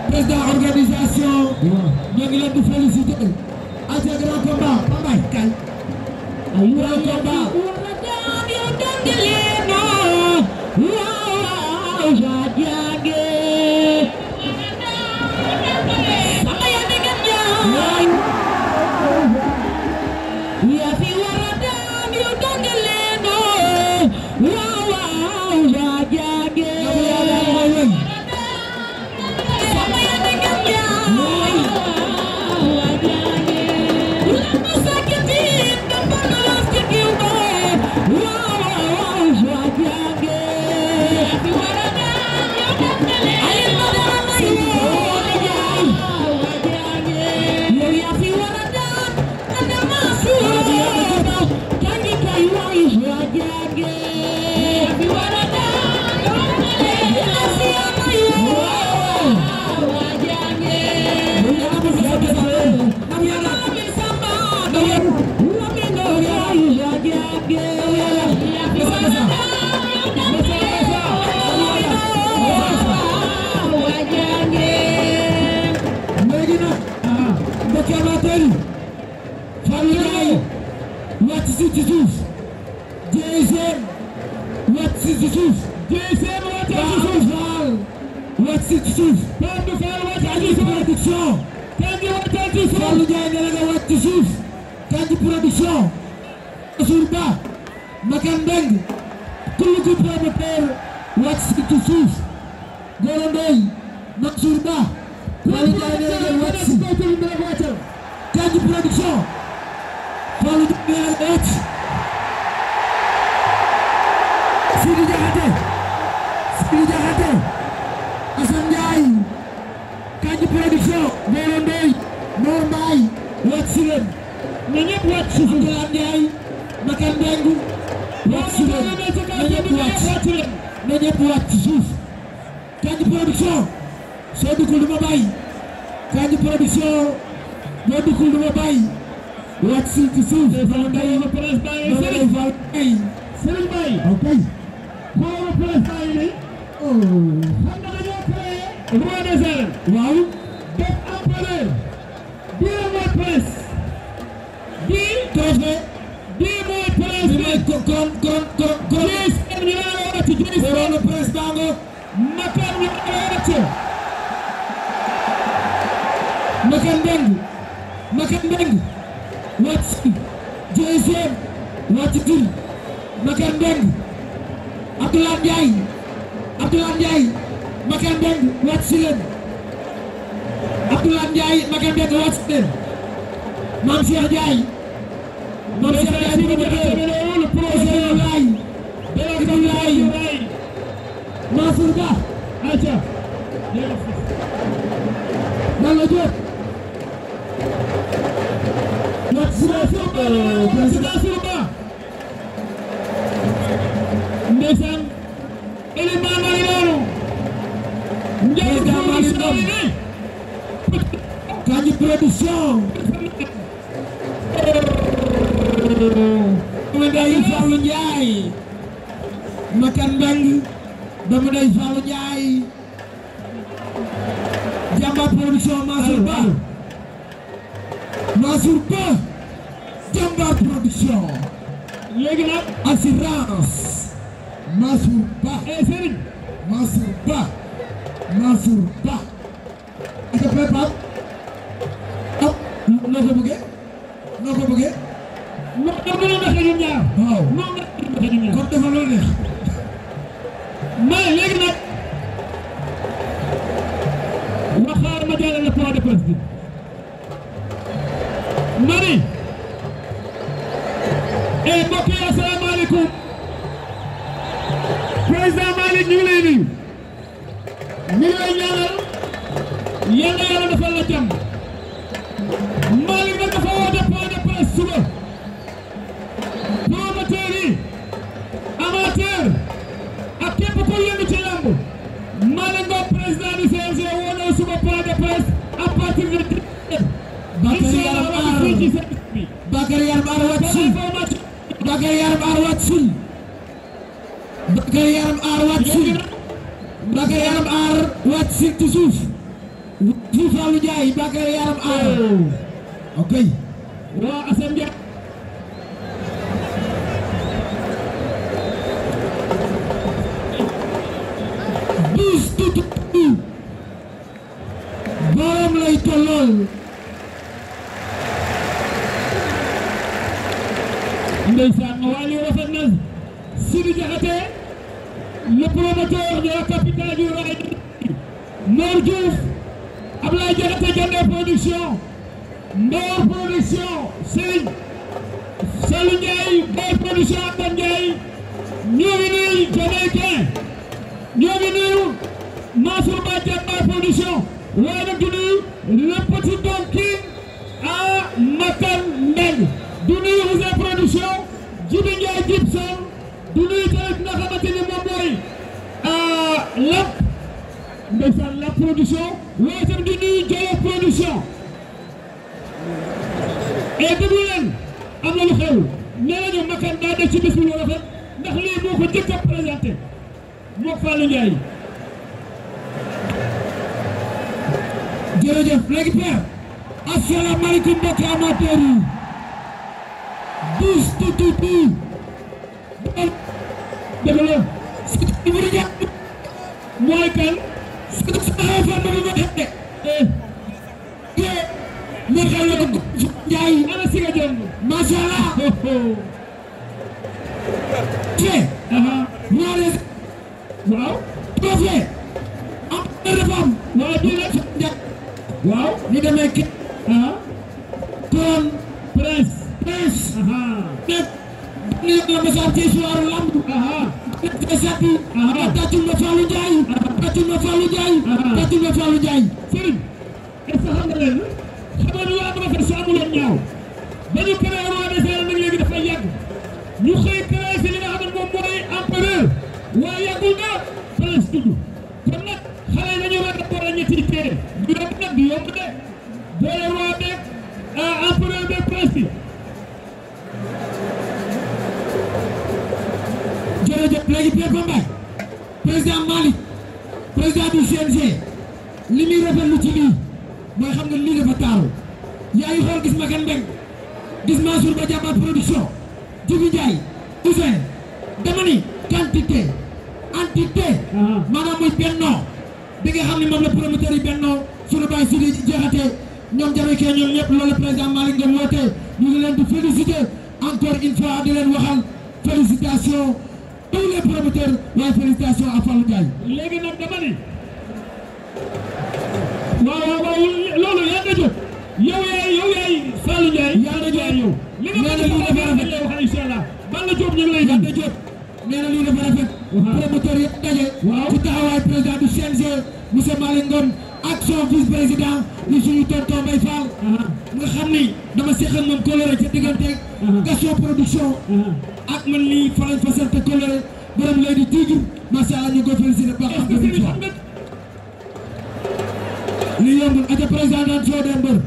président organisation. ñoo ngi leen di féliciter. aca grand combat Pambay kay. grand combat. ci Fallou Ndiaye Bakary Yaram Aar ok waa Assane Ndiaye bis tuuti borom lay tollool ndeysaan waa lii rafet na Sidi Diakhaté le promoteur de la capitale du rail Mor Diouf Ablaye Diakhaté Diender production Ndor production Serigne Salou Ndiaye Boy production Abdou Ndiaye ñoo ngi nuyu Jamaïcain ñoo ngi nuyu Mansour Ba Diatta production waaye nag di nuyu le petit Don King à Makan Ndeng du nuyu Ouzin production Djibi Ndiaye Gibson du nuyu tamit nga xamante ni moom mooy Lamp ndeysaan Lamp production waaye tamit du nuyu Jolof production et déglu leen am na lu xew nee nañu Makan daa def ci bés bu rafet ndax lii moo ko njëkk a présenté mook Fallou Ndiaye jërëjëf léegi père asalaamaaleykum mbokki amateur yi bis tuuti dëgg la mooy kan Ndiaye ana Siga Dione macha Allah waaw trophée am na defam waaw di la waaw ñu demee ki kon prince nekk ni la message ci soir lamb sati tàccul ma Fallou Ndiaye tàccul ma Fallou Ndiaye tàccul ma Fallou Ndiaye Serigne est-ce que xam nga leen xam nga lu am rafet su amuloon ñaaw ba ñu créé roi des arènes nag léegi dafay yàgg ñu xëy créé si li nga xam ne moom mooy empereur waaye yàggul na prince tudd kon nag xale yi dañu war a boole ñetti téere du yomb nag du yomb de boole roi beeg empereur beeg prince bi jërëjëf léegi Pierre Bambaye président Malick président du CNG li muy rafetlu ci lii mooy xam nga lii dafa taaru yaa ngi xool gis Makan Mbeng gis Mansour Ba Diatta production Djibi Ndiaye Ouzin dama ni quantité entité maanaam muy bennoo bi nga xam ne moom la promoteur yi bennoo sunu baay Sidi Diakhaté ñoom Jamaïcain ñoom ñëpp loolu président Malick nga woote ñu ngi leen di féliciter encore une fois di leen waxal félicitations tous les promoteurs waaye félicitations à Fallou Ndiaye. léegi nag dama ni waaw loolu yaa nga jóg yow yaay Fallou Ndiaye yaa nga jóg yow li nga mën a lii dafa rafet lay wax incha allah Balla Diop ñu ngi lay yaa nga jóg nee na lii dafa rafet promoteur yëpp daje ci taxawaay président du CNG monsieur Malick Ngom ak son vice président li suñu tonton Mbaye Fall nga xam ni dama seq ak moom coloré ca diggante Gaston production ak man lii fa lañ fa sant coloré borom lay di tigre macha allah ñu ko félicité baax ak lii yombul aca président daan soo dem mbër